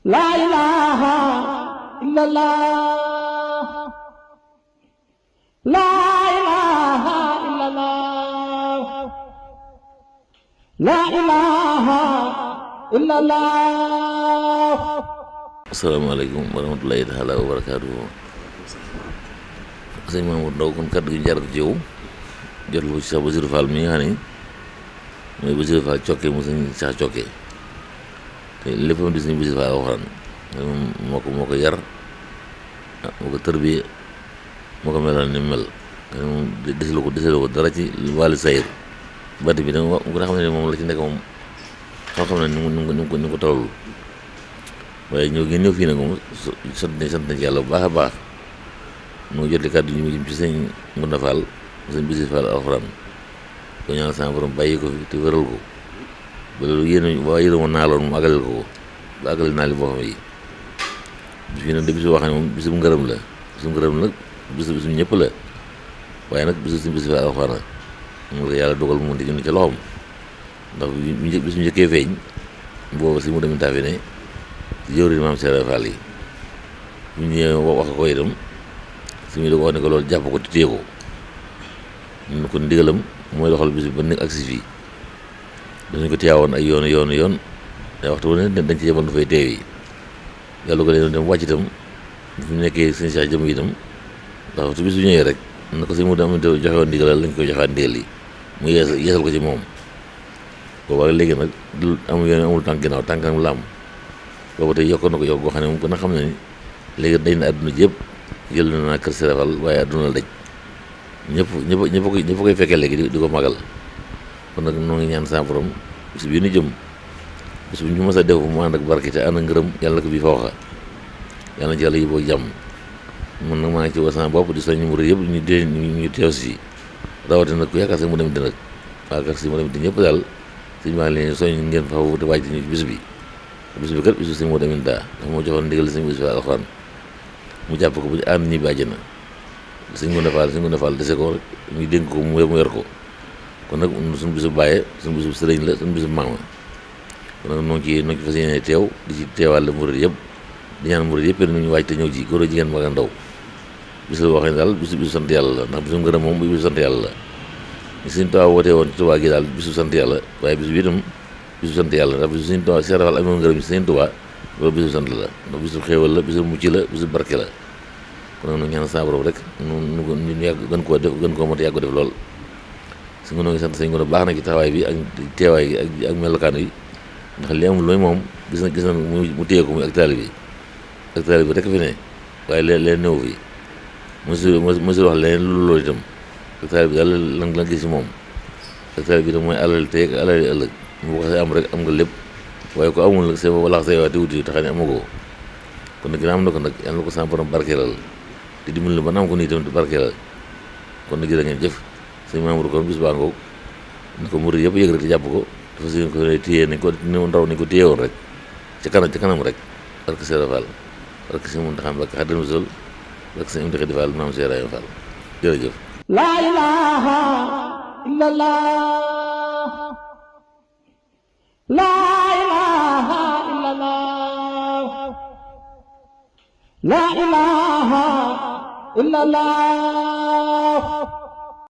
La ilaha illallah. La ilaha illallah. La ilaha illallah. Asalaamaaleykum wa rahmatulahi taala wa barakaatuhu. Sëñ Mamour Ndaw kon kaddu gi jarat jiw jotul ko ci sax Basiru Fall mi nga xam ne mooy Basiru Fall cokke mu sëñ sax cokke te léppam di sëñ Basiru Fall alxuraan moo ko yar moo ko tërbiye moo ko melal ni mel moom desalu ko dara ci wàllu sayir bati bi da nga xam ne moom la ci nekk moom xam ne ni ko tawalul waaye ñëw fii nag moom sant nañ ci yàlla bu baax a baax mu jotli kàddu ñu jëm ci sëñ Ngunda Fall sëñ Basiru Fall alxuraan ko ñaanal sama borom bàyyi ko fi te wéral ko ba loolu yéen ma naaloon mu àggaleel ko ba àggaleel naa li boppam yi bis bi nag de bisu wax ne moom bisum ngërëm la nag bisu ñëpp la waaye nag bisu sëñ Basiru Fall alxuraan moom la yàlla dogal mu di ñu ca loxoom ndax bisu njëkkee feeñ booba si mu demin taafi ne ci jëwriñ maam Cheikh Fall yi bu ñëwee wax ko itam suñu da ko wax ne ko loolu jàpp ko te téye ko ñun kon ndigalam mooy doxal bis bi ba nekk agsi fii dañu ko tiyaawoon ay yoon te waxtu wu ne dañ ci yemoon dafay teew yi yàlla ko leen dem wàcc itam fu nekkee sëñ Cheikh jëm itam ndax waxtu bis bu ñëwee rek na ko si mu dem joxe woon ndigalal lañ koy joxaat ndigal yi mu yeesal ko ci moom booba léegi nag amul tànk ginnaaw tànk nag mu la am boobu tey yokk na ko yokk goo xam ne moom kon a xam ne ni léegi dañ na àdduna ji yëpp jël na naa kër Serigne Fall waaye àdduna la daj ñëpp koy fekkee léegi di ko magal kon nag noo ngi ñaan sa borom bis bii nu jëm bis bu ñu mës a def mu ànd ak barke te ànd ak ngërëm yàlla na ko bii fawxa yàlla na ci yàlla yóbboo jàmm man nag maa ngi ci woo sama bopp di soññ murid yëpp ñu teew si rawatina nag ku yaakaar sax mu dem di nag waa kër si mu dem di ñëpp daal suñu maa ngi leen soññ ngeen faw te wàcc ñu bis bi kat bisu sëñ moo demin daa ndax moo joxoon ndigal sëñ Basiru Fall alxuraan mu jàpp ko bu ñu ànd ñibbi àjjana sëñ Ngunda Fall dese ko rek ñu dénk ko mu yor ko kon nag suñu bisu bàyyee suñu bisu sëriñ la suñu bisu maama kon nag noo ngi ci fas yéene teew di ci teewaale murid yëpp di ñaan murid yëpp nu ñu wàcc te ñëw ji góor a jigéen mag a ndaw bis la waxee ne daal bisu sant yàlla la ndax bisu ngërëm moom bisu sant yàlla la ñu sëñ Tuubaa wootee woon ci Tuubaa gi daal bisu sant yàlla waaye bisu bi itam bisu sant yàlla ndax bisu sëñ Tuubaa Cheikh Fall amoon ngërëm ci sëñ Tuubaa loolu bisu sant la ndax bisu xéewal la bisu mucc la bisu barke la kon nag ñaan sa borom rek ñu yàgg gën koo mot yàgg ko def lool su nga noo ngi sant sëñ Ngunda baax na ci taxawaay bi ak teewaay gi ak melokaan yi ndax li amul looy moom gis na mu téye ko muy ak taalibe bi rek fi ne waaye leen néew fi mosul wax leneen loolu itam ak taalibe bi daal lan gis ci moom ak taalibe bi tam mooy alal tey ak alal ëllëg mu ko xasee am rek am nga lépp waaye ko amul nag c'est wala say waa te wuti te xam ne amagoo kon nag ginnaaw am na ko nag yàlla na ko sama borom barkeelal te dimbali ba naam ko nii itam barkeelal kon nag jërë ngeen jëf sëñ Mamour kon bis baa ngoog ni ko murid yëpp yëg rek te jàpp ko dafa si ko téye nañ ko ndaw nañ ko téye woon rek ca kanam rek barke Serigne Fall barke si mun taxam barke Xaadimu Rasuul barke sëñ Amdi Xadi Fall maam Cheikh Ibrahima Fall jërëjëf La ilaha illallah. La ilaha illallah. La ilaha illallah.